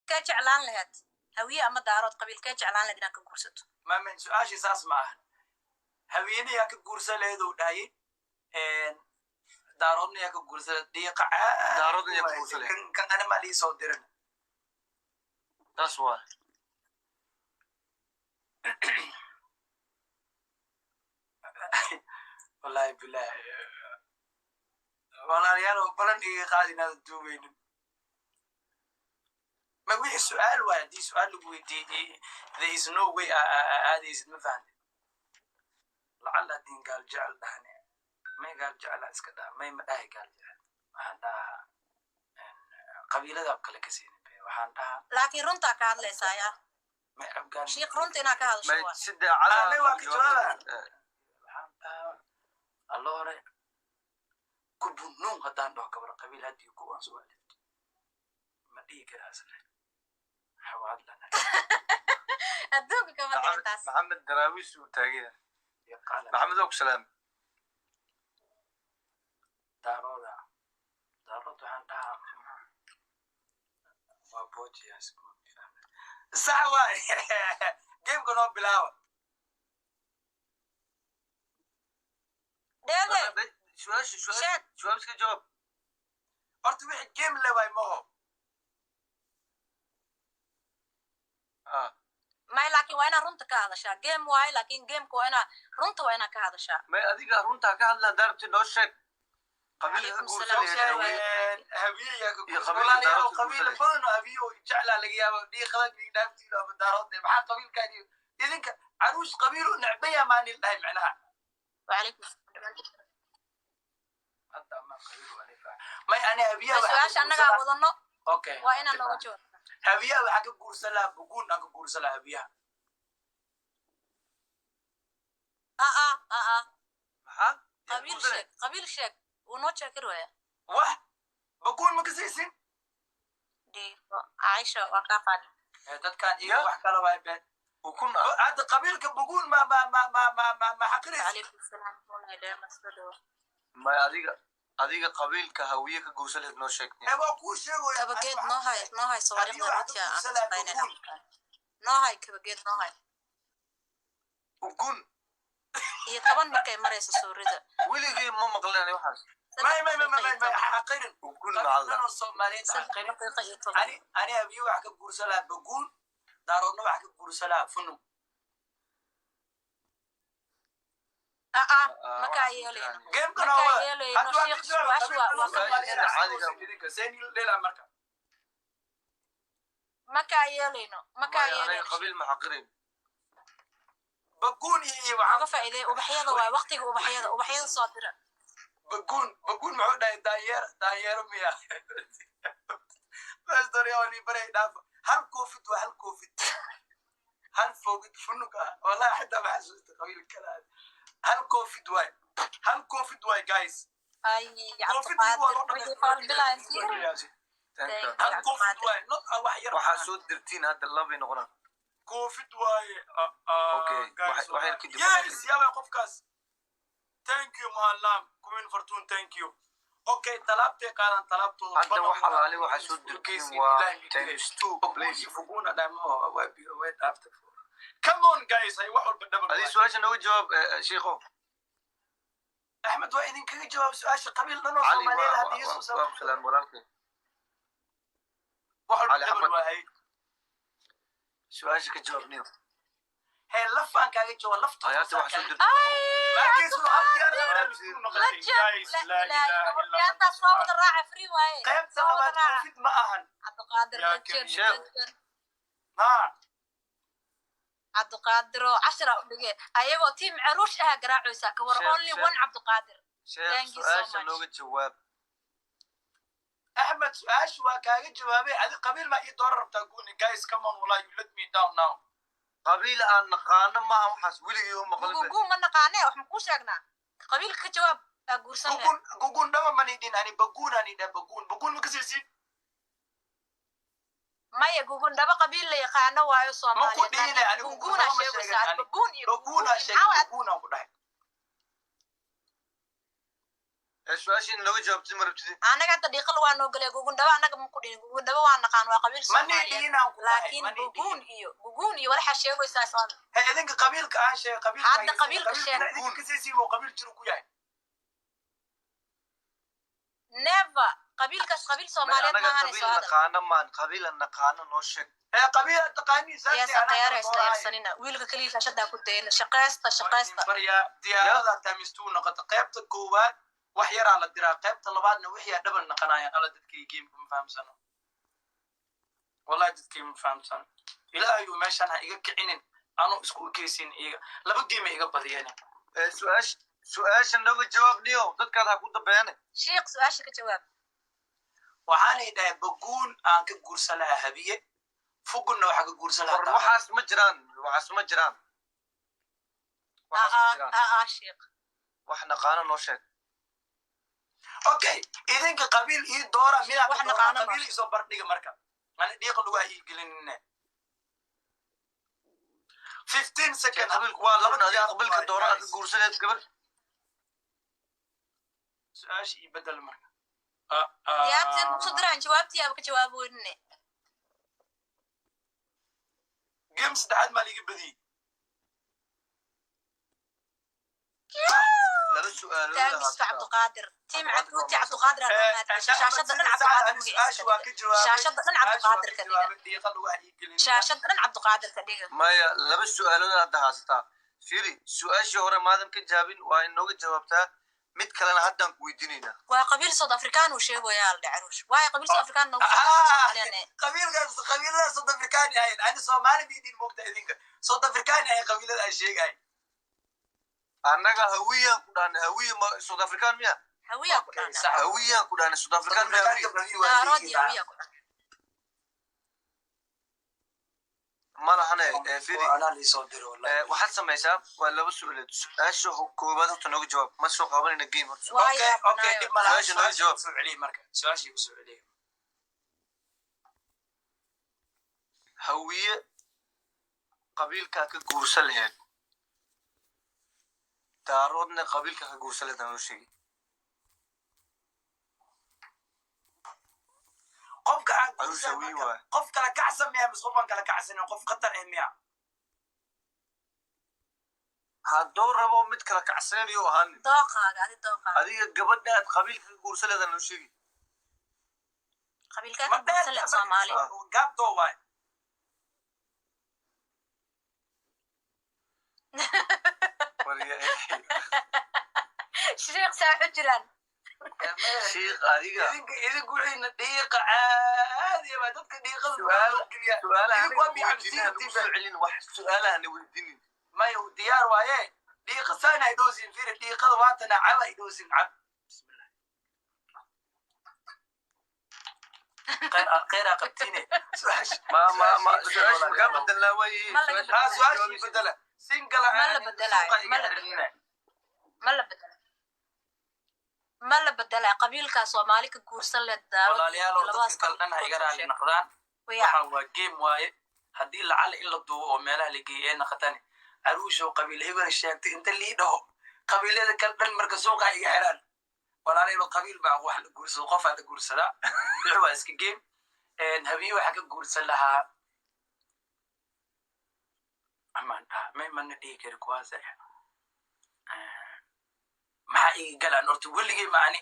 Kee jeclaan lahayd, Hawiye ama Daarood? Qabiilkee jeclaan lahayd inaad ka guursato? Mamen, su-aashii saas ma aha. Haweeney yaa ka guursan lahayd uu dhahayay, Daaroodna yaa ka guursan lahayd? Dhiiqa. Daaroodna yaa ka guursan lahayd? Kan kan anima lii soo dirin. Taas waa. Wallahi bilahi, walaalayaal, oo balan iga qaadi inaadan duugaynin. Ma wixii su-aal waay, haddii su-aal lagu weydiiyey, there is no way aadaysid. Ma fahamtid? Lacala haddii gaal jecel dhahne, may gaal jecela iska dhaha, may ma dhahay gaal jecel. Waxaan dhahaa qabiilada kale ka siinin be, waxaan dhahaa. Laakiin runtaa ka hadlaysaa yaa. May Abgaal. Shiikh, runta inaa ka hadasho May waa. Si daacada. Ah, may waa ka jawaaba. Waxaan dhahaa alloore kubunuun haddaan dhaho kabar qabiil haddii ku aan soo alifto, ma dhihi karaa isle xawaadlana. Adduunka kama dhicin taas. Maxamed Daraawiis uu taagan yahay. Yaqaana. Maxamed oo ku salaam. Daarooda, Daarood waxaan dhahaa waa bojias. Sax waay, gameka noo bilaaba. Dheede. Su-aasha, su-aasha. Sheeg. Jawaab, iska jawaab. Horta wixii game le waay maho. Ah. May, laakiin waa inaa runta ka hadashaa. Game waaye, laakiin gameka waa inaa runta, waa inaa ka hadashaa. May, adiga runtaa ka hadla daarabti, noo sheeg qabiilka ka Calaykum guursan salaam. lahayd Hawiye. Hawiye yaa ka Iyo guursan? qabiilka Walaalayaal, Daarood ka qabiil guursanay. badan oo hawiye oo jeclaa laga yaabo dhiiqada dhaaftiino ama Daarood. Maxaa qabiilkaan iyo idinka caruus qabiil u necbaya maanil dhahay macnaha? Wacalaykum salaam. Hadda ama qabiil u alifa may ani hawiyaha May waxaa ka su-aasha annagaa guursan. wadano. Okay. Waa inaa nooga jawaabta. Hawiyaha waxaa ka guursan lahaa Buguun, aan ka guursan lahaa hawiyaha. Aa aa. Maxaa? Qabiil sheeg, qabiil sheeg, wuu noo sheekir waya. Wax Buguun ma kasaysin? Dhiiqo Caaisha waa kaa qaadi. Dadkan iyaga Ya. wax kala waay been. Ukun ah. Hadda qabiilka Buguun ma xaqiraysa? Calaykum salaam, wallahi dheema soo dhawo. May, adiga qabiilka Hawiye ka guursan lahayd noo sheeg. Ee waa kuu sheegoya. Kabageed noo hay, noo hay Hawiye sawaariikhda waxaa ka runtii aan guursan ka lahaa shaqaynayna. Buguun. Noo hay kabageed, noo hay. Ukun. Iyo 10 markay marayso suurida. Weligay ma maqlin ani waxaas. May may may 3 daqiiqo may iyo may 10. Xaqirin. Ukun qabiil macalla. dhan oo Soomaaliyeed 3 xaqirin. daqiiqo iyo 10. Ani hawiye waxaa ka guursan lahaa Baguun, Daaroodna waxaa ka guursan lahaa Funum. Aa, makaa yeelayno. Gamekana Makaa waa yeelayno. hadda waa Sheekh, ka jawaab. su-aasha Qabiil waa dhan oo waa Soomaaliyeed Caadiga. xaqiraysa seen dheelaa marka. Makaa yeelayno, makaa May, aniga yeelayno. qabiil ma xaqirin. Baguun iyo Nooga waxaa faa'iideey ubaxyada waay, waqtiga ubaxyada, ubaxyada soo dira. Baguun, Baguun muxuu dhahay? Daanyeer, daanyeero miya? Pastor ni baray dhaafa. Hal koofid waa hal koofid, hal foogid funug ah. Wallahi xitaa ma xasuusta qabiil kale. Hal koofid waay, hal koofid waay, guys. Ay. Koofidii waa loo Cabdiqaadir wixii faal bilayan fiiri. dhamaystira. Thank you. Thank Hal you. koofid Cabdiqaadir. waay, not ah, wax yar. Waxaa soo dirtiin hadda labay noqonaan. Koofid waaye. Okay, guys, wax yar kadib. Yes, yaabay qofkaas. Thank you, Muhallam Queen Fortune, thank you. Okay, talaabtay qaadan talaabtooda. Hadda wax alaali waxaa soo dirtiin waa times two, please. Fuguna dhamo way dhaaftay. Come on guys, ay wax walba double adi waay. Su-aasha nooga jawaab, sheikho. Axmed waa idinkaga jawaab su-aasha qabiil dhan oo Cali Soomaaliyeed haddii waa soo waa ku salaam walaalkay. Wax walba Cali double Axmed. waay. Su-aasha ka jawaab niyo. Hee, lafaan kaaga jawaab lafta. Ayaarta wax soo dirtiin. Ay. Laakiin soo hal diyaar Cabdiqaadir. barnaamij ku noqotay Legend. guys. La Laa ilaaha ilaaha illa illa horyaantaas soo wada raaca, free waaye. Qaybta Soo wada labaad raaca. koofid ma ahan. Cabdiqaadir. Yaa Legend. Sheekh. Legend. Ha. Cabdiqaadir oo cashara u dhige ayagoo tiim caruush ah garaacaysa ka war. Sheekh, Only sheekh. one Cabdiqaadir. Sheekh. Thank you so Su-aasha much. nooga jawaab. Axmed, su-aashu waa kaaga jawaabay. Adi qabiil ma ii dooran rabtaa gooni? Guys, come on, wallahi you let me down now. Qabiil aan naqaano maaha waxaas, weligii u maqlin. Gugugu ma naqaane, wax ma kuu sheegnaa? Qabiilka ka jawaab aa guursan leh. Gugun, gugun dhama manidhin ani. Baguun ani dhah, baguun, baguun ma kasaysid? Maya, gugun dhaba qabiil la yaqaano waayo Ma ku Soomaaliyeed. dhihine Laakiin ani gugun guguuna dhaba ma sheegaysa sheegin adi ani. Babuun iyo Baguunaa guguun sheegay. maxaa Baguunaan ku dhahay. Ee su-aasha in looga jawaabtay ma rabtid? Annaga hadda dhiiqal waa noo galay. Gugundhabo annaga ma ku dhihin. Gugundhabo waa naqaan, waa qabiil Mani Soomaaliyeed. dhihin aan ku dhahay. Laakiin Mani guguun dhihin. iyo guguun iyo walaxa sheegaysaa soo He, idinka qabiilka aan sheegay, qabiilka Hadda qabiilka sheeg. Idinka kasaysiin oo qabiil jiru ku yahay. Never, qabiilkaas qabiil Soomaaliyeed Anaga maahan. qabiil Soo hadal. naqaano maan, qabiila naqaano noo sheeg. Ee qabiil aad taqaaniin saasay. Yaasa khiyaara isdayarsanina, wiilka keliya shaashadaa ku dayna. Shaqeysta, shaqeysta. Baryaa diyaarada times two noqota. Qaybta koowaad wax yaraa la diraa, qaybta labaadna wixii double noqonayaan. Alla, dadkay gameka ma fahamsano, wallahi dadkay ma fahamsano. Ilaahayuu meeshan ha iga kicinin, anuu isku ekeysin iyaga. Laba game ay iga badiyeen. Ee su-aasha nooga jawaab niyo, dadkaad ha ku dambeeyane. Shiikh, su-aasha ka jawaab. Waxaanay dhahay baguun aan ka guursan lahaa Habiye, fugunna waxaa ka guursan War lahaa. Waxaas ma jiraan, waxaas ma jiraan, waxaas ma jiraan. Aa, shiikh. Wax naqaano noo sheeg. Okay, idinka qabiil ii doora midaa Wax ka doora. naqaano. Qabiil isoo bardhiga marka ani dhiiqa lugaha ii gelinine. 15 second. Qabiilku waa laba. Adiga qabiilka doora aad ka guursaneed gabar. Su-aasha ii bedel marka. Diyaarteed kusoo diraan, jawaabtiyaaba ka jawaaboynine. Game saddexaad maa liiga badiyey. Laba su-aalood. Thanks Cabdiqaadir, team Cabduuti, Cabdiqaadir aa loo mahadceshay. Shaashada dhan Cabdiqaadir Su-aasha magaciisa waa ka ka dhiga. jawaabay. Shaashada dhan Cabdiqaadir ka dhiga. Dhiiqa lugaha ii gelin. Shaashada dhan Cabdiqaadir ka dhiga. Maya, laba su-aalood hadda haysataa. Fiiri, su-aashii hore maadan ka jaabin, waa inooga jawaabtaa. Mid kalena haddaan ku weydiinaynaa. Waa qabiil South African uu sheegoyaa la dhacaruush waayo qabiil South African noogu Soomaaliyan. Qabiilkaas qabiilada South African ahayn, ani Soomaali miidin moogta. Idinka South African ahayn qabiilada aan sheegay. Annaga Hawiyaan ku dhahnay. Hawiye ma South African miya? Hawiyaa ku dhahna. Sax. Hawiyaan ku dhahnay, South African miya Hawiye? Daarood iyo Hawiyaa ku dhahna. Ma lahane. Fiiri. Anaa liisoo diro wallahi. Waxaad samaysaa, waa laba su-aalood. Su-aasha koowaad horta nooga jawaab. Ma soo qaabanayna game horta. Waa Okay, dhib ma laha. Su-aasha nooga Su-aasha jawaab. Kusoo celiye marka, su-aashii kusoo celiye. Hawiye qabiilkaa ka guursan laheed, Daaroodna qabiilkaa ka guursan laheed aan noo sheegay. Qofka aan Caruusha guursan wii marka, waay. Qof kala kacsan miya mise qofaan kala kacsanin, qof khatar eh miya? Hadduu rabo mid kala kacsanayuu ahaanin. Dooqaaga adi, dooqaaga. Adiga gabadha aad qabiilka ka guursan laheed aan noo sheegi. Qabiilkaa Ma ka guursan dheer leed Soomaali? Gaabtoo waay. Shiikh, saa jiraan. Shiikh, adiga Idinku wixiina dhiiqa caadiya baa dadka dhiiqada Su'aal- geliya. su-aalaha Idinku waa aniga weydiinin, miyacabsiin. nagu soo celin wax su-aalaha na weydiinin. Maya, diyaar waaye. Dhiiqa saana ay dhoosin. Fiiri, dhiiqada waatana cab ay dhoosin, cab. Bismillah. Khayr aa qabtiine. Ma su-aasha makaa bedelnaa waaye? Ma laga Ha, su-aashii bedela singala. Ma la bedelaayo, ma la ma la bedela, ma la bedelaa. Qabiilkaa Soomaali ka guursan leed, Daarood. Walaalayaal, labadaas dadka kale dhan ha iga raali noqdaan. Wayaa. Waxaan waa game waaye. Haddii lacala in la duubo oo meelaha la geeyo ee naqatani, caruushow qabiil hebel sheegtay inta lii dhaho, qabiilada kale dhan marka suuqa iga xiraan. Walaalayaal, qabiil baa wax la guursado, qofaa la guursadaa. Wixii waa iska game. Habiye waxaa ka guursan lahaa amaan dhaha may mana dhihi kari kuwaas. Maxaa iga galaan horta weligay maani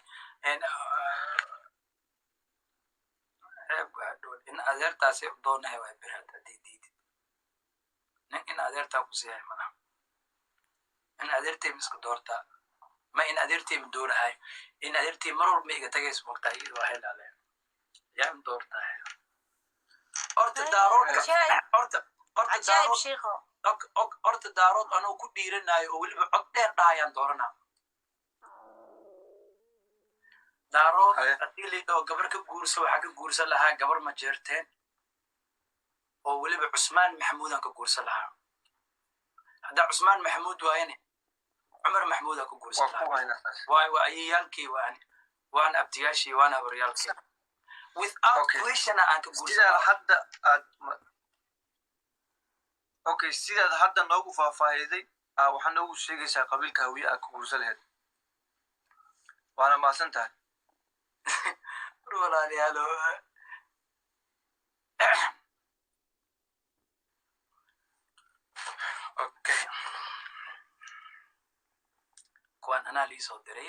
ceeb waa dhool in adeertaasay u doonahay waa biraad haddii diidid nin in adeertaa ku siihay malaha. In adeertay ma iska doortaa, ma in adeertay ma doonahay, in adeertay mar walba ma iga tagayso mogtaa, iyada waa helaale yaa in doortaa horta Daaroodka. Ajaayib. Horta Ajaayib. Daarood. Shiikho. Ok, horta Daarood anoo ku dhiiranayo oo weliba cod dheer dhahayaan dooranaa Daarood. Haye. Haddii liidhoo gabar ka guursa, waxaa ka guursan lahaa gabar ma jeerteen oo weliba Cusmaan Maxamuudaan ka guursan lahaa. Haddaa Cusmaan Maxamuud waayane, Cumar Maxamuudaan ka guursan Waa ku lahaa. haynaa taas. Waayo waa ayayaalkii, waan waana abtiyaashii, waana habaryaalkii, without Okay. questiona aan ka guursan Sidaad lahaa. Hadda aad okay, sidaad hadda noogu faahfaahiday, waxaa noogu sheegaysaa qabiilka Hawiye aad ka guursan lahayd. Waana mahadsan tahay. Walaalayaalo, okay, kuwaan anaa liisoo diray.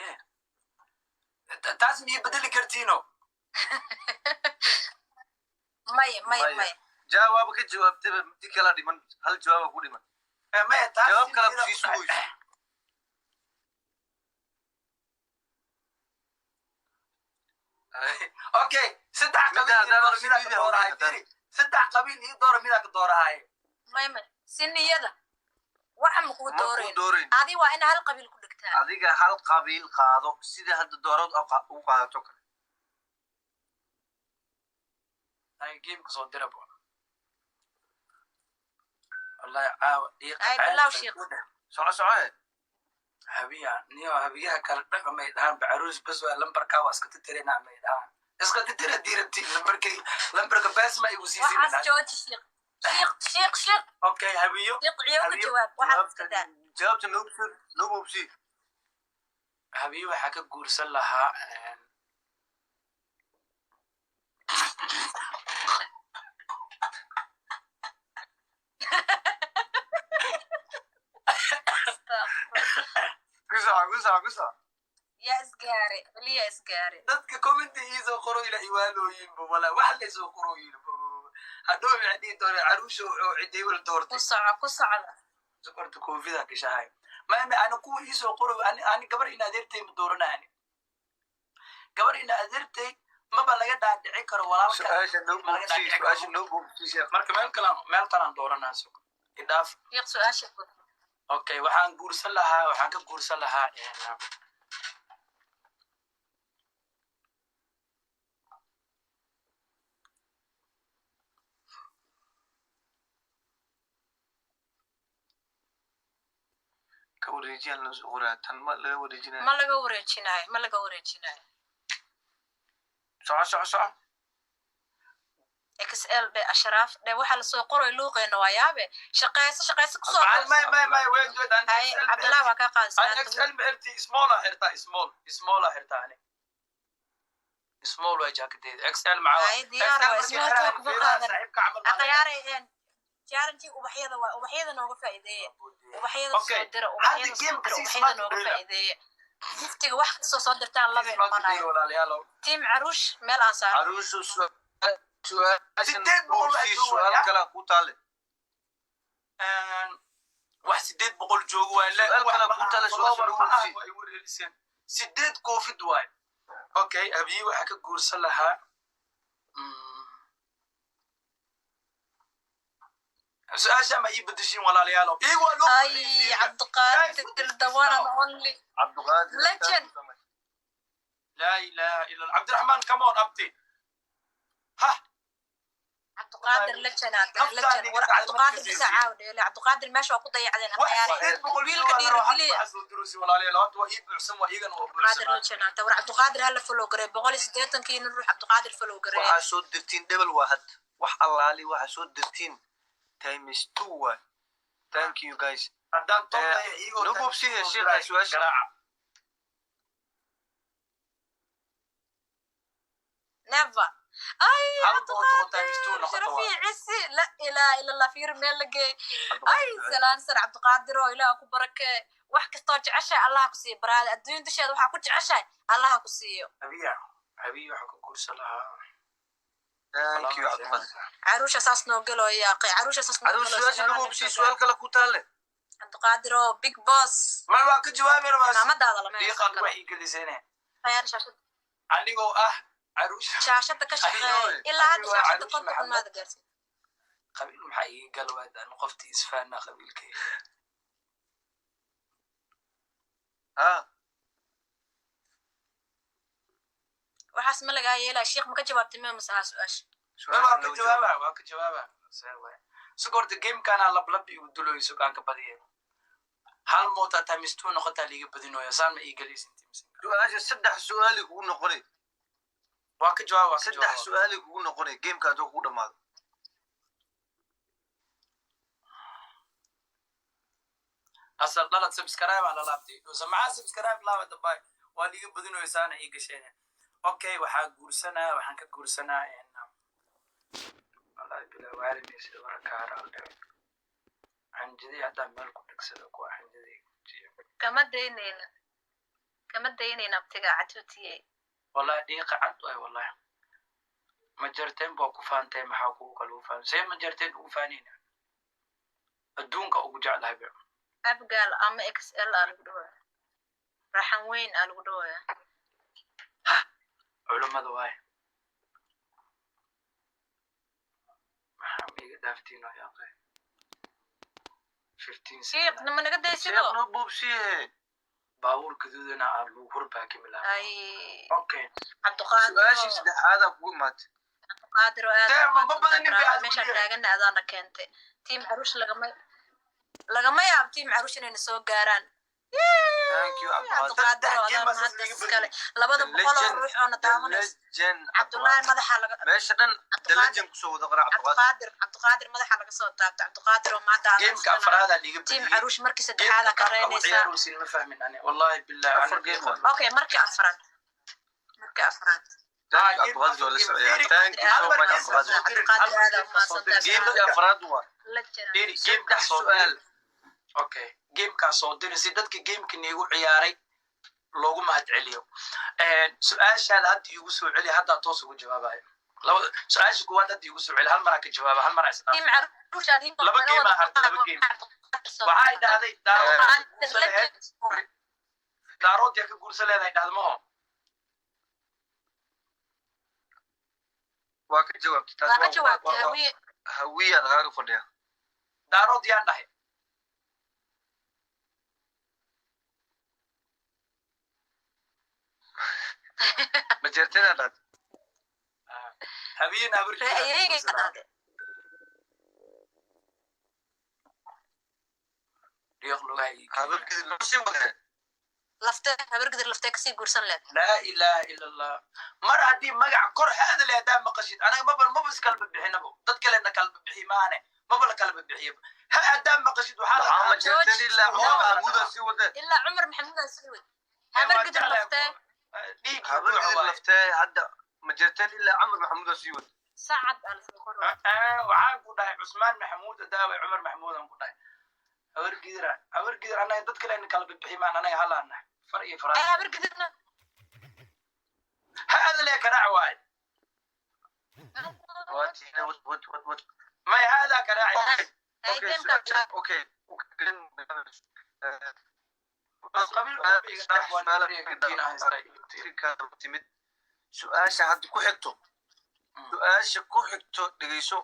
Taas miyay bedeli kartiino? Maya, maya, maya. Jawaaba ka jawaabtaba, midi kala dhiman, hal jawaaba ku dhiman. Maya, taas Jawaab kala kusii sugayso. Okay, saddex Midda qabiil ii haddana dooro, midaa ka si doorahay. haddana. Firi, saddex qabiil ii dooro, midaa ka doorahay. Maya, maya, si niyada waxa ma kuu Ma kuu doorayn. doorayn. Adi waa ina hal qabiil ku dhigtaa. Adiga hal qabiil qaado, sida hadda doorad u qaadato kale. Ay, gameka soo dira bo. Wallahi caawa dhiiqa. Ay, bilow, shiikh. Soco, soco. Habiya niyo, habiyaha kala dhan may dhahaan bacaruus bas waa lambarkaa, waa iska titirina may dhahaan, iska titira diirabti lambarkay, lambarka bees ma igu siisiin. Waxaas jooji, shiikh, shiikh, shiikh, shiikh. Okay, habiyo. Shiikh ciyo ka jawaab, waxaas iska daa. Jawaabta noo noo bobsi. Habiyo waxaa ka guursan lahaa Ku soco, ku soco, ku soco. Yaa isgaare weli, yaa isgaare. Dadka commenti iisoo qoro ila iwaalooyinba, wala wax laysoo qorooyin hadhow waxay dhihi doonaan caruusha oo ciday wala Ku doortay. soco, ku socda. Sokorta koofida gashahay maama ani kuwa iisoo qoro. Ani gabar ina adeertay ma doorana, ani gabar ina adeertay maba laga dhaadhici karo walaalka. Su-aasha noo Ma laga bobsi. dhaadhici karo. Su-aasha noo bobsi, sheekh. Marka meel kalaan dooranaa, sug, idhaaf. Shiikh, su-aasha ku. Okay, waxaan guursan lahaa, waxaan ka guursan lahaa Ka wareejiyaan loo soo qoraa, tan ma laga wareejinayo. Ma laga wareejinayo, ma laga wareejinayo. Soco, soco, soco. XL dhe, Ashraaf dhe, waxaa lasoo qoray luuqeena waa yaabe. Shaqeyso, shaqeyso, kusoo. May, may, may, wait, wait. Hay, Cabdullah waa kaa An qaadaysa. XL ma xirti, small a xirtaa, small, small a xirtaa ani. Small waa jaakadeeda, XL maca. Hay, diyaar waa, small taa kuma qaadan. Saaxiibka camal ma laga. Akhyaaray, challenge ubaxyada waa ubaxyada nooga faa'iideeya, ubaxyada Okay, soo dira, hadda ubaxyada soo gameka dira, si ubaxyada smart nooga u dheela. faa'iideeya. Giftiga wax kastoo soo dirtaan labay Smart u noqonayo. dheela, walaalayaalow. Team Caruush meel aan saaro. Caruushu su-aashan 800 baa bobsi. jooga, Su-aal ya? kala ku taale. Wax 800 joogo waa la Su'aal kale ku tala, su'aasha lagu weydiiyey. Waa igu wareeriseen. Sideed koofid waay. Okay, abiyi waxaa ka guursan lahaa su-aasha ma ii bedeshin, walaalayaalow? Ii waa loo Ay, Cabdiqaadir, the one and only. Cabdiqaadir. Legend. Laa ilaha illa Allah. Cabdiraxmaan, come on, abti ha. Cabdiqaadir legend aa tahay, legend. War Cabdiqaadir bisa caaw dheele. Cabdiqaadir meesha waa ku dayacdeen, Wax akhyaare. 800 Wiilka dhiirigeliya. Waxaa soo durusi, walaalayaal, horta waa ii buuxsan, waa iigana waa Cabdiqaadir buuxsanaa. legend aa tahay. War Cabdiqaadir hala follow gareey, 180-kiina ruux Cabdiqaadir follow gareey. Waxaa soo dirtiin double waa had, wax allaali waxaa soo dirtiin times two waay. Thank you, guys. Haddaan toobnaya iyagoo Noo bobsiya, sheekha, su-aasha. Garaaca. Never. Ay, Hal boqol oo times two Cabdiqaadir, noqoto sharafii cisi, la ilaha illa Allah, fiir meel la geey. Ay, salaan sar, Cabdiqaadir oo Ilaah ku barakee. Wax kastoo jeceshahay Allah ku siiyo, baraada. Adduun dusheeda waxaa ku jeceshahay Allah ku siiyo. Abiya, abiya waxaa ka guursan lahaa. Thank you, Cabdiqaadir. Caruusha saas noo gelooya, qay caruusha saas noo Caruus gelooya. su-aasha lagu bobsiya, su-aal kale ku taale. Cabdiqaadir oo big boss. Ma waa ka jawaabi rabaa. Maamadaada lama haysan Diiqaad karo. wax ii gelisene. Khayaar shaashada. Anigoo ah caruush. Shaashada ka shaqeeya. Ilaa hadda Anigoo ah shaashada Caruush 50,000 Maxamed. maada gaarsiin. Qabiil maxaa iiga galwaadaan qoftii isfaana qabiilkayga? Ha. Waxaas ma lagaa yeelaa, sheekh, ma ka jawaabtay ma masaha su-aasha? Ma waa ka jawaaba, waa ka jawaaba. Sug, horta gamekana lablab igu duloyo, sug aan ka badiya. Hal moota times two noqotaa liiga badinooya, saan ma ii gelaysin? Su-aasha saddex su-aali kugu noqonay. Waa ka jawaab, waa ka Saddex jawaaba. su-aali kugu noqonay gameka hadduu kugu dhamaado. Asal dhalad, subscribe aa la laabtay. Dhuusa maxaa subscribe laaba dambaay? Waa liiga badinaysaana ii gasheen. Okay, waxaa guursanaa, waxaan ka guursanaa, wallahi bila waalimaysa warakaara aldhawe xanjadii haddaa meel ku dhegsado kuwa xanjadii gujiyo. Kama daynayna, kama daynayna abtiga catuutiye. Wallahi dhiiqa cad waay. Wallahi ma jarteen baa ku faantay. Maxaa kugu kale ugu faan? See ma jarteen ugu faanayna? Adduunka ugu jeclahay be. Abgaal ama XL aa lagu dhawaya, raxan weyn aa lagu dhawaya. Culamada waay, maxaa ma iga dhaaftiin oo yaaqay 15 Shiiq nama naga Sheekh daysido. Noo boobsiye. Baabuur gaduudana aa lagu horbaakimi lahaa. Ay. Okay. Cabdiqaadir. Su-aashii saddexaadaa kugu imaatay. Cabdiqaadir oo aad Dee, ma badanin bay aad meeshaan ku leeyahay. Taagana adaana keentay team Caruush. Lagama yaabo team Caruush inayna soo gaaraan. Thank you, Cabdiqaadir. Cabdiqaadir oo Saddex game adaan baa saas mahadda liiga iskale badiyey. 200 oo Legend, ruux oona daawanayso. legend. Cabdullaahi madaxa laga Meesha dhan the Cabdiqaadir. legend kusoo wada qora Cabdiqaadir. Cabdiqaadir, Cabdiqaadir madaxa laga soo taabto. Cabdiqaadir oo maanta aad Gameka afraadaa liiga team badiyey. Caruush markii saddexaada ka reynaysaa. Ciyaaraysiin ma fahmin ani, wallahi billahi. Afar game waay. Okay, markii afraad, markii afraad. Thank you, Cabdiqaadir, waa la socdaa. Thank you so much, Cabdiqaadir. Cabdiqaadir aad umahadsantahay. Gamekii afraad waa. Legend. Gameka Saddex soo su'aal. Okay, gamekaa soo diri si dadka gameka niigu ciyaaray loogu mahad celiyo. Su-aashaada hadda iigu soo celi, haddaa toos ugu jawaabayo. Laba su-aasha kuwaad hadda iigu soo celi, hal maraa ka jawaaba, hal maraa isdhaaf. Team Caruush adinkoo Laba game aa hartay, laba game. Waxay dhahday Daarood yaa ka guursan lahayd, Daarood yaa ka guursan leedahay dhahda maho. Waa ka jawaabtay taas. Waa ka jawaabtay Hawiye. Hawiyaa lagaaga fadhiya. Daarood yaan dhahay. Ma jeerteenaa dhahday? Habiyena Ra'yigay ka dhahday. Dhiiq lugaha ii geeya. Habarkii loo sii wadee. Laftee, Habargidir laftee kasii guursan leed? Laa ilaaha ila Allah. Mar haddii magac kor haada le haddaa maqashid, anaga maba iskalba bixinabo, dad kalena kalba bixi maahane, maba la kalba bixiyo. Ha haddaa maqashid waxaa la Maxaa ma dhahaa jeerteen ilaa Cumar Maxamuudaa sii wadee. Ilaa Cumar Maxamuud aa sii wad. Habargidir laftee. Dhiig Habarkii laftee hadda ma jeerteen ilaa Cumar Maxamuudaa sii wade. Sacad aa lasoo qoro. Waxaan ku dhahay Cusmaan Maxamuud adaawe, Cumar Maxamuud aan ku dhahay. Habargidira, Habargidir anaga dad kalena kala bixi maan, anaga halaana far iyo Ay. Faraa. Habargidirna. Ha hadale karaac waay. Waa tiina, wad wad wad wad. May haadaa karaaci. Okay. Ay. Okay. Gameka. Okay. Bas qabiil walba iga dhaaf, waan diina haystaa. Timid su-aasha hadda ku xigto, su-aasha ku xigto dhegeyso.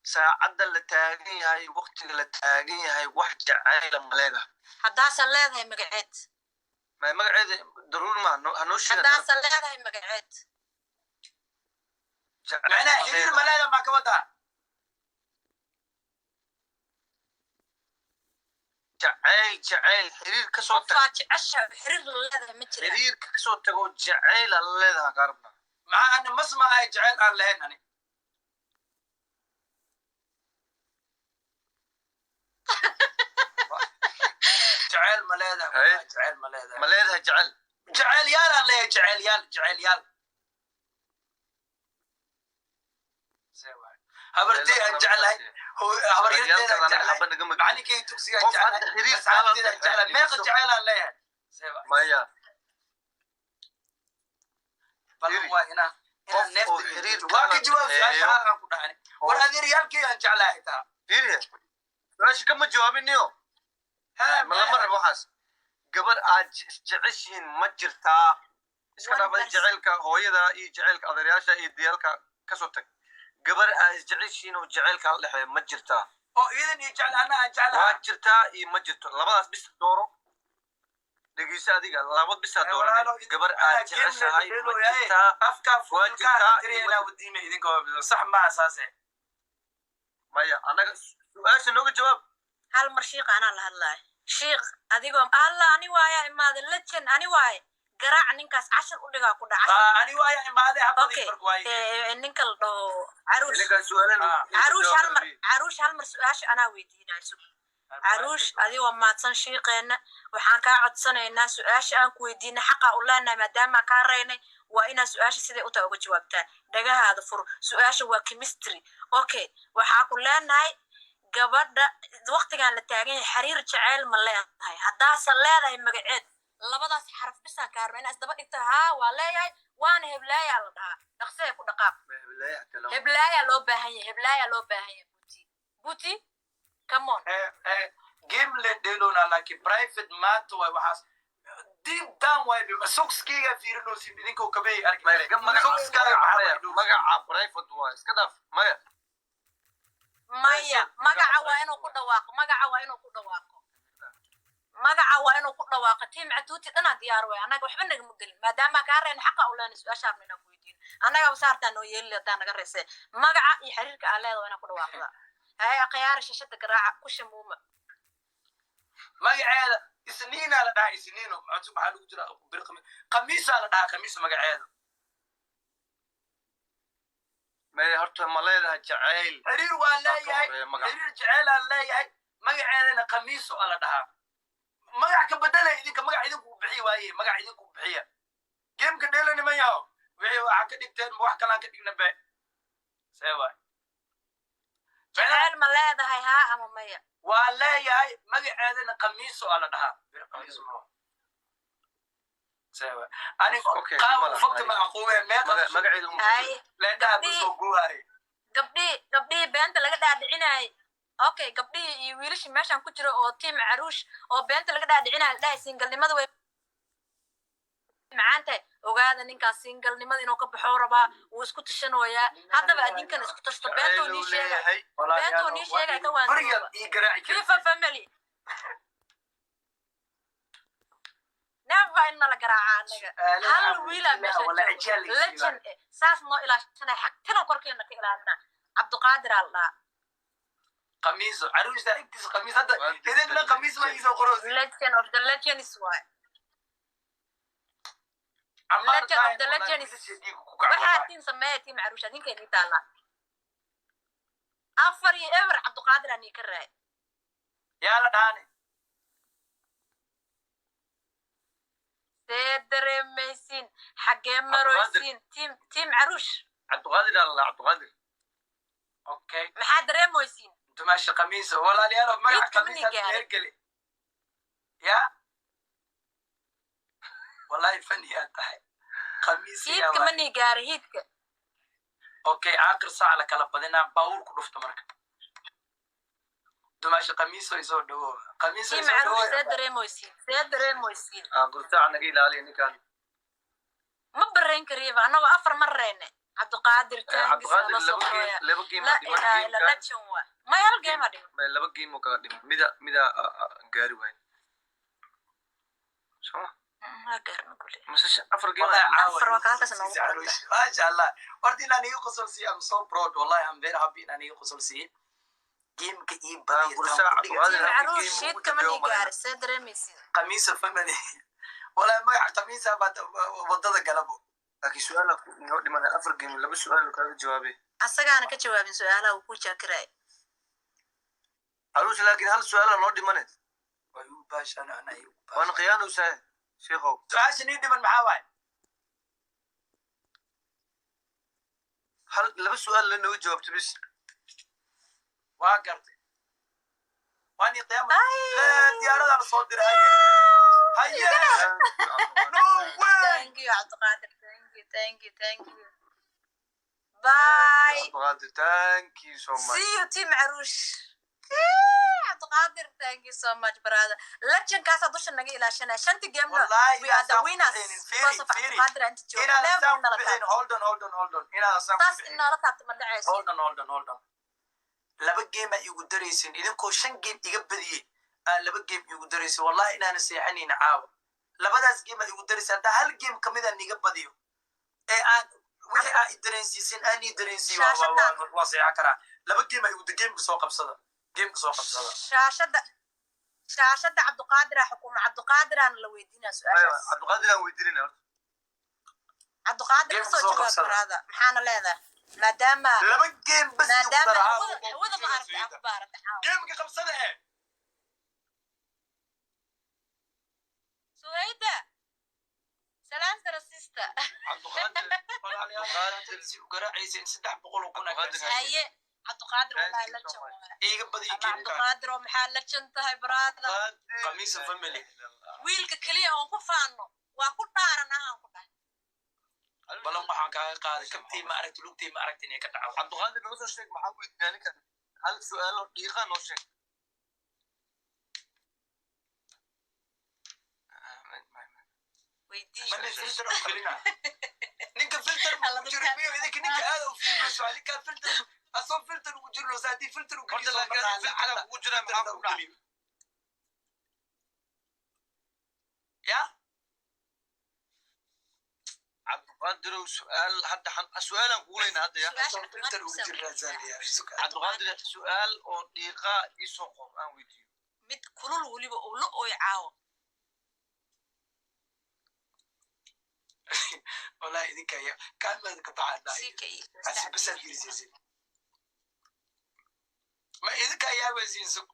Saacadda la taagan yahay, waqtiga la taagan yahay, wax jacayla ma leedahay? Haddaasan leedahay, magaceed? Ma magaceeda daruuri ma hanoo sheega. Haddaasan leedahay, magaceed? Macnaha xiriir ma leeda maa ka wadaa? Jacayl, jacayl, xiriir ka soo tag. Qofaa jecesha xiriir la leedahay ma jira? Xiriirka kasoo tago, jacayla la leedahay qaarna. Maxaa ani mas ma ahay jacayl aan lahayn ani? Jacayl ma leedahay? Haye. Jacayl ma leedahay? Ma leedahay jacayl? Jacayl yaal aan leeyahay, jacayl yaal, jacayl yaal. See waay. Habartey aan jeclahay, habaryarteeda aan Anaga jeclahay, xaba nagama gelin. macalinkay dugsiga aan Qof hadda jeclahay, xiriir asxaabteeda aan jeclahay. Meeqa jacayl aan leeyahay? See waay. Maya. Ballan waa inaan Qof inaan neefta oo xiriir waa ka kala jawaab su-aasha. dhexeeyo. Aan ku dhahani war adeeryaalkay aan jeclahay xitaa. Fiiriye, su-aasha kama jawaabiniyo. Ha. Ma lama rabo waxaas. Gabar aad isjeceshihiin ma jirtaa? Iska One dhaaf person. Jacaylka hooyada iyo jacaylka adeeryaasha iyo diyaalka kasoo tag. Gabar aad isjeceshihiin oo jacaylka la dhexeeya ma jirtaa? Oo iidan iyo jecel anna aan jeclahay. Waa jirtaa iyo ma jirto, labadaas bis dooro. Dhegeyso adiga, laba bisaa dooranay. Gabar aad jeceshahay ma jirtaa? Afka Waa jirtaa fuulkaa inaa wadiina idinka sax maaha saase. Maya, annaga su-aasha nooga jawaab. Hal mar shiiqa anaa la hadlaayo. Shiiq adigoo alla ani waaya imaade legend, ani waaye garaac ninkaas cashar u dhigaa ku dhaca. Ani waaya imaade habadii Okay. marka waaye. Ninka la dhaho Caruush. Ninkaan su-aalan. Ah. Caruush, hal mar, Caruush, hal mar su-aasha anaa weydiinayo. Sug. Caruush, adigoo mahadsan, shiiqeenna, waxaan kaa codsanaynaa su-aasha aan ku weydiinay xaqa u leenahay maadaama kaa raynay, waa inaa su-aasha siday u tahay uga jawaabtaa. Dhagahaada fur, su-aasha waa chemistry. Okay, waxaa ku leenahay, gabadha waqtigan la taagan yahay xiriir jaceyl ma leedahay? Haddaase leedahay, magaceed? Labadaas xaraf bisaan kaa rabaa inaa isdaba dhigto. Haa, waa leeyahay, waana heblaayaa la dhahaa. Dhaqsee ku dhaqaaq. Heblaayaa loo baahan yahay, heblaayaa loo baahan yahay. Buti buti, come on. Game le dheelona, laakiin private matter waay waxaas. Deep down waay, sockskayga fiirinoosin idinkoo kabey arki. Sockskaaga maxaa? Magaca private waa iska dhaaf, maya. Maya, magaca waa inuu ku dhawaaqo, magaca waa inuu ku dhawaaqo, magaca waa inuu ku dhawaaqo. Team Catuuti dhanaa diyaar waay, annaga waxba nagama gelin. Maadaama kaa reyn xaqa u leena su-aasha arna inaan ku weydiino, annagaba saartaa noo yeeli hadaa naga reysee. Magaca iyo xiriirka aa leeda waa inaan ku dhawaaqda. Haye, akhyaara, shashada garaaca ku shamuuma. Magaceeda Isniinaa la dhahaa, Isniino. Maxaa lagu jira? Bir Khamiisaa la dhahaa, Khamiis magaceeda. Maya, horta ma leedahay jacayl? Xiriir waa leeyahay. Horeeya magaca. Xiriir jeceelaa leeyahay, magaceedana Khamiiso a la dhahaa. Magac ka bedelay idinka, magac idinku bixiya waaye, magac idinku bixiya. Gameka dheela, niman yaho. Wixii waxaa ka dhigteen, wax kalaan ka dhigna be, see waay? Jeceyl ma leedahay, haa ama maya? Waa leeyahay, magaceedana Khamiiso a la dhahaa. Bir Khamiiso ma see waay? Aniga Okay, qaab mala. ufagta ma aqoonaya meeqa. Magaceeda uma Haye. Leendhaha kusoo goohaye. Gabdhihii beenta laga dhaadhicinayay, okay, gabdhihii iyo wiilashii meeshan ku jira oo team Caruush oo beenta laga dhaadhicinayo, la dhahay singlenimada way macaan tahay, ogaada ninkaas singlenimada inuu ka baxoo rabaa, wuu isku tashanayaa. Haddaba adinkana isku tashto. Beentoo nii sheegay. Leeyahay. Beentoo nii sheegay ka waan. Beriga ii garaaci jirtay. FIFA family, never in nala garaaca anaga. Hal wiilaa meesha joogo, legend eh, saas noo ilaashanaya, xagtina korkeena ka ilaalina. Cabduqaadir aa la dhahaa. Khamiiso, caruushta agtiisa khamiis hadda idin dhan khamiis ma iisoo qoroosi. Legend of the legends waay. Legend of the legends. Waxaa tiin sameeya, team Caruush, adinka idin taallaa. 4-0 Cabduqaadir anii ka raay. Yaa la dhaane? See dareemaysiin? Xaggee maroysiin, team Caruush? Cabdiqaadir alla, Cabdiqaadir. Okay. Maxaa dareemoysiin? Dumaasha Khamiiso, walaalayaal, magaca Midka khamiis hadda manigaara. mehergeli ya, wallahi faniyaa tahay, khamiis yaa Hiidka waay. manii gaara hiidka. Okay, aakhir saac la kala badinaa, baawur ku dhufta. Marka dumaasha Khamiiso isoo dhawo, Khamiiso Team isoo Caruush, see dhawo. dareemoysiin? See dareemoysiin? Qurtaaca naga ilaaliya ninkan. Ma barayn kariyaba, annagoo afar ma reyne. Cabdiqaadir taangis Cabdiqaadir la soo laba game qoraya. Laba game La aa dhiman. ilaha illa Gameka legend waa may, hal game aa dhiman. May, laba game oo kala dhiman, mida gaari waay soma? Waa gaarna kule. Mise afar game Wallahi aa dhiman. caawa Afar waa ka halkaas noogu igu qoranta. Maasha Allah, horta inaan iga qosol siiyo, I'm so proud, wallahi I'm very happy inaan iga qosol siiye. Gameka ii badiya. Qursaa Cabdiqaadir Team hal Caruush, game ugu shiidka dambeeyo manii oo maleyna. gaara? See dareemaysiin? Khamiisa family, wallahi magaca Khamiisa baa wadada galabo. Laakiin su-aal inoo dhimanay, afar game, laba su-aal oo kaaga jawaabay. Asagaana ka jawaabin su-aalaha uu ku jaakiraay. Caruus, laakiin hal su-aala noo dhimane. Waa igu baashaan, ana igu Waana khiyaanaysaa, sheekhow. Su-aasha nii dhiman maxaa waay? Hal laba su-aal la nooga jawaabto bis. Waa gartay, waan ii qiyaama diyaaradaa la soo diray. Haye, haye, no way. Thank you, Cabdiqaadir, thank you, thank you, thank you, bye. Cabdiqaadir, thank you so much. See you, team Caruush. Cabdiqaadir, thank you so much, brother. Legendkaasaa dusha naga ilaashanaya shanti gamena. Wallahi We are the inaasan ku winners bixinin. because of Fiiri, fiiri. Cabdiqaadir inta jooga. Inaadan Never saan ku nala bixin. taabto. Hold on, hold on, hold on, inaadan saan ku Taas bixin. in noola taabto ma dhacayso. Hold on, hold on, hold on. Laba game aa igu daraysin idinkoo shan game iga badiyey, aa laba game igu daraysin. Wallahi inaana seexanayn caawa. Labadaas game aa igu daraysin, haddaa hal game kamid aan iga badiyo ee aan wixii aa i dareensiisin aan ii dareensiiyo, waa seexan karaa. Laba game aa igu, gameka soo qabsada, gameka soo qabsada. Shaashadda Cabdiqaadir aa xukuma, Cabdiqaadiraana la weydiinaa su-aashaas. Cabdiqaadir aan weydiinayna horta. Cabdiqaadir, Game kasoo soo jawaab. qabsada. Brother, maxaana leedahay maadaama Laba game bas igu maadaama dara. hawada ma aragta aan ku baarata caawa. Gameka qabsada. Suhayda, salaan sara, sister. Cabdiqaadir. Walaalayaal, si u garaacaysa in 300,000 Cabdiqaadir. Haye Cabdiqaadir, wallahi la jan waay. Iiga badiyo Ama geemka. Cabdiqaadir oo maxaa la jan tahay, brother? Khamiisa family. Wiilka keliya oon ku faanno waa ku dhaaran ahaan ku dhahay. Balan waxaan kaaga qaaday, kabtii ma aragti, lugtii ma aragti inay ka dhacdo. Cabdiqaadir, noo soo sheeg maxaa weydiinaa ninkan. Hal su'aal oo dhiiqa noo sheeg. Weydii. Mana filter u gelina ninka, filter ma ku jiro miyo? Idinka ninka aada u fiirmayso, ninka filter asoo filter ugu jirno, haddii filter u Horta geliyo. laakiin adiga filter kugu jira, maxaa ku dhacay? Ya. Cabdiqaadirow, su'aal hadda su'aalaan kugu leynaa hadda ya. Su'aasha Asoo filter ugu Cabdiqaadir. jirnaa saaliyaa. Cabdiqaadir, su'aal oo dhiiqa iisoo qor aan weydiiyo. Mid kulul weliba uu la ooy caawo. Wallahi idinka ya kaamaad ka baxaa. Sika iyo Asi basaad fiirsaysid ma idinka ayaabaysiin sug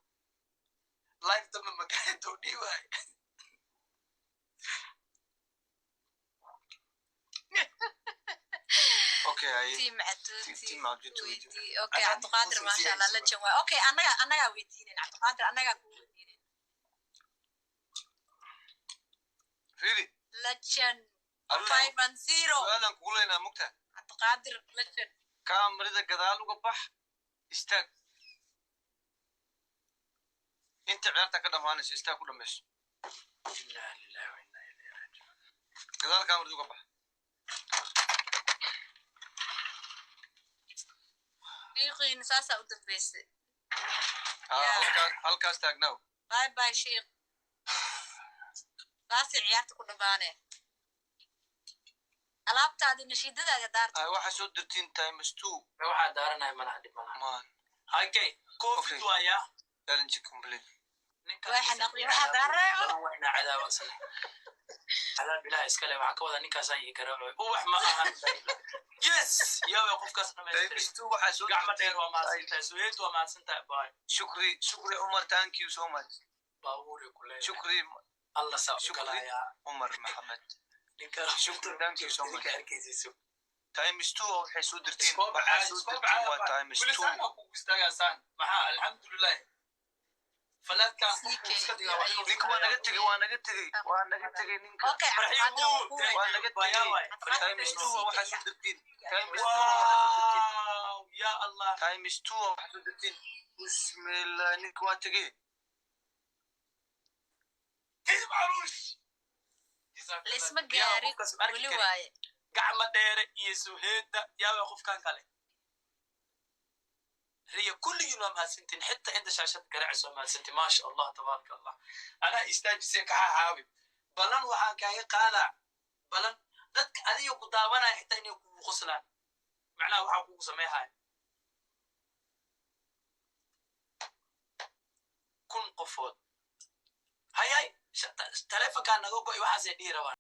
life dambe makaantoo dhiiwaay. Okay, haye. Team Catuuti. Team Catuuti weydii. Weydii. Okay. Anaa Cabdiqaadir, kusoo maasha Allah, la siiyay. jan waay. Okay, annagaa weydiinen Cabdiqaadir, annagaa ku weydiinen. Fiiri. La jan. Adigu- 5-0. Su'aalaan kugu leynaa mugta. Cabdiqaadir la jan. Kaamirada gadaal uga bax, istaag inta ciyaarta ka dhamaanayso, istaag ku dhamayso. Inna lillahi wa inna ilayhi raaji'uun. Gadaal kaamirada uga bax. Shiiqiina saasaa u dambeysay. Ah, halkaas taagnaaw. Bye bye shiiq, saasay ciyaarta ku dhamaanee, alaabtaadi nashiidadaadi daarta. Ah, waxaa soo dirtiin times two. Waxaa daaranaya malaha, dhib malaha. Man. Okay, Covid. Okay. Waaya. Challenge complete. Ninka Waa xanaaqday, waxaa daaranaya malaha. Waa inaa cadaaba asale, cadaab ilaah iskale. Waxaa ka wada ninkaasaa ii garaacoy, ubax ma ahan. Yes, yawe qofkaas dhamaystiri. Times two waxaa soo Gacmo dirtiin. dheer, waa mahadsantahay. Suheyd, waa mahadsantahay, bye. Shukri, Shukri Umar, thank you so much. Baabuuri ku leeyahay. Shukri. Alla saa u Shukri. galayaa. Umar Maxamed. Ninka. Shukri, thank you so much. Idinka arkaysiiso. Times two waxay soo dirtiin, Iskoob waxaa caadi, soo iskoob dirtiin caadi. waa times Weli two. saan kugu istaagaasaan maxaa? Alxamdulilah, falaadkaan qofku iska dhigaa waa inuu. Ninka waa naga tegey, waa naga tegey, waa naga tegey ninka. Okay, Cabdiqaadir waa ku Waa naga tegey. Times two waxaa soo dirtiin, times two waxaa soo dirtiin. Wow, ya Allah. Times two waxaa soo dirtiin. Bismillah, ninka waa tegey. Kayf caruush. Laisma gaarin weli waaye. Gacma dheere iyo Suheeda, yaaba qofkan kale riya. Kulligiin waa mahadsantiin, xitaa inta shaashad garaacaysa waa mahadsantiin. Maasha Allah, tabaaraka Allah. Anaa istaajisay kaxa xaawi. Balan waxaan kaaga qaadaa, balan dadka adiga ku daawanaya xitaa inay kugu qoslaan, macnaha waxaa kugu sameehaya 1000 qofood. Hayay, taleefonkaa naga go'y, waxaasay dhihi rabaan.